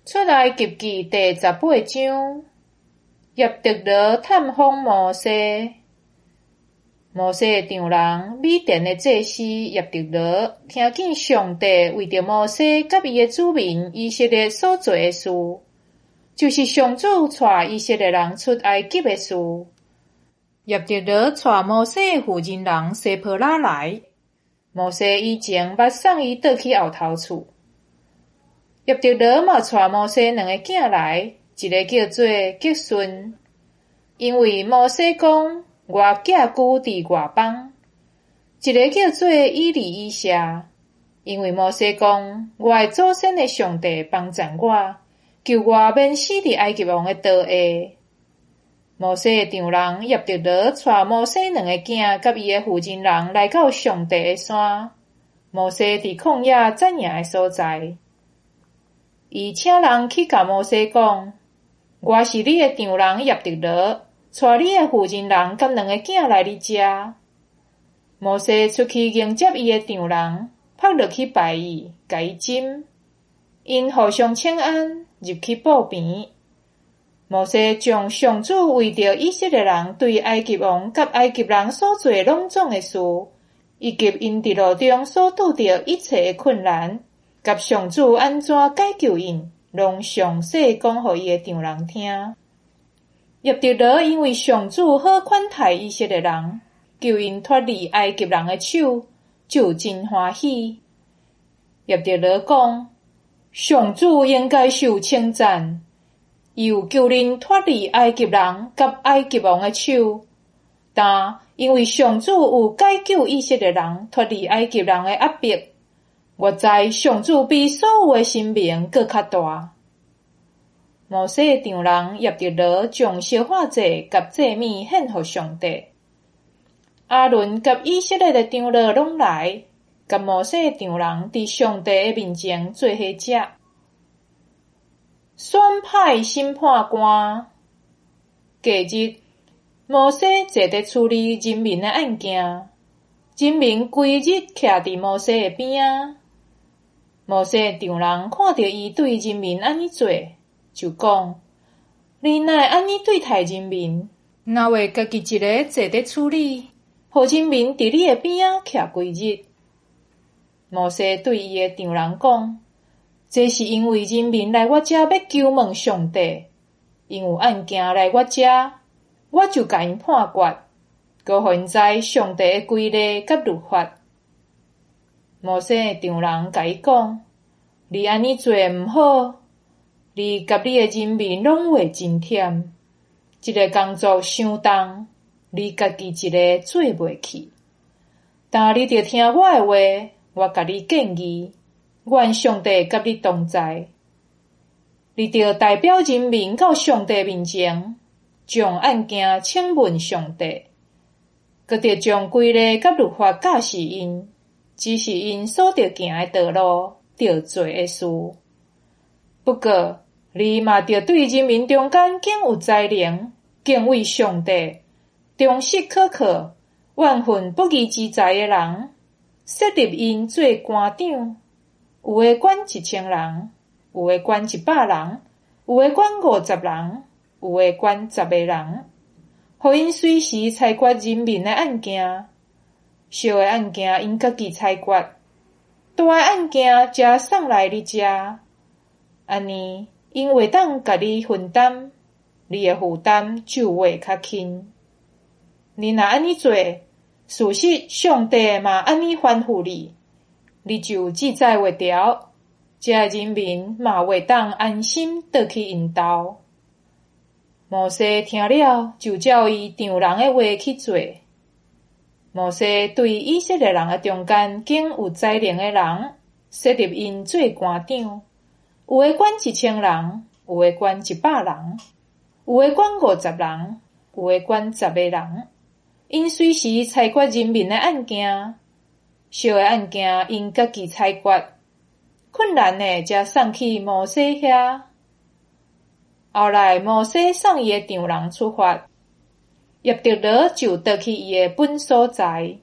出埃及記第十八章，葉忒羅探訪摩西。摩西的丈人米甸的祭司葉忒羅，聽見上帝為著摩西佮伊的子民以色列所做的事，就是上主帶以色列人出埃及的事。葉忒羅帶摩西的婦人人西波拉來，摩西以前捌送伊倒去後頭厝。葉忒羅嘛帶摩西兩个囝來，一个叫做革順，因為摩西講我寄居佇外邦；一个叫做以利以謝，因為摩西講我的祖先的上帝幫贊我，救我免死佇埃及王的刀下。摩西的丈人葉忒羅帶摩西兩个囝佮伊的婦人人來到上帝的山，摩西佇曠野紮營的所在。伊請人去共摩西講：我是你的丈人葉忒羅，帶你的婦人人佮兩个囝來你遮。摩西出去迎接伊的丈人，撲落去拜伊，共伊斟，𪜶互相請安，入去布棚。摩西將上主為著以色列人對埃及王佮埃及人所做攏總的事，以及𪜶佇路中所拄著一切的困難，佮上主按怎解救𪜶，攏詳細講予伊的丈人聽。葉忒羅因為上主好款待以色列人，救𪜶脫離埃及人的手，就真歡喜。葉忒羅講：上主應該受稱讚，伊有救恁脫離埃及人佮埃及王的手。但因為上主有解救以色列人脫離埃及人的壓迫，我知上主比所有的神明閣較大。摩西的丈人葉忒羅將燒化祭佮祭物獻予上帝。亞倫佮以色列的長老攏來，佮摩西的丈人佇上帝的面前做伙食。選派審判官。隔日，摩西坐佇處理人民的案件，人民規日徛佇摩西的邊仔。摩西的丈人看著伊對人民按呢做，就講：你哪會按呢對待人民？哪會家己一个坐佇處理，予人民佇你的邊仔徛規日？摩西對伊的丈人講：這是因為人民來我遮欲求問上帝，𪜶有案件來我遮，我就共𪜶判決，閣予𪜶知上帝的規例佮律法。摩西的丈人共伊講：你按呢做毋好，你佮你的人民攏會真忝，這个工作傷重，你家己一个做袂去。但你著聽我的話，我共你建議，願上帝佮你同在。你著代表人民到上帝面前，將案件請問上帝，閣著將規例佮律法教示𪜶，指示𪜶所著行的道路，著做的事。不過，你嘛著對人民中間揀有才能、敬畏上帝、忠實可靠、怨恨不義之財的人，設立𪜶做官長，有的管一千人，有的管一百人，有的管五十人，有的管十个人，予𪜶隨時裁決人民的案件。小的案件𪜶家己裁決，大的案件才送來你遮。按呢，𪜶會當共你分擔，你的負擔就會較輕。你若按呢做，事實上帝嘛按呢吩咐你，你就志在袂牢，遮的人民嘛會當安心倒去𪜶兜。摩西聽了，就照伊丈人的話去做。摩西對以色列人的中間揀有才能的人，設立𪜶做官長，有的管一千人，有的管一百人，有的管五十人，有的管十个人。𪜶隨時裁決人民的案件，小的案件𪜶家己裁決，困難的才送去摩西遐。後來摩西送伊的丈人出發，葉忒羅就倒去伊的本所在。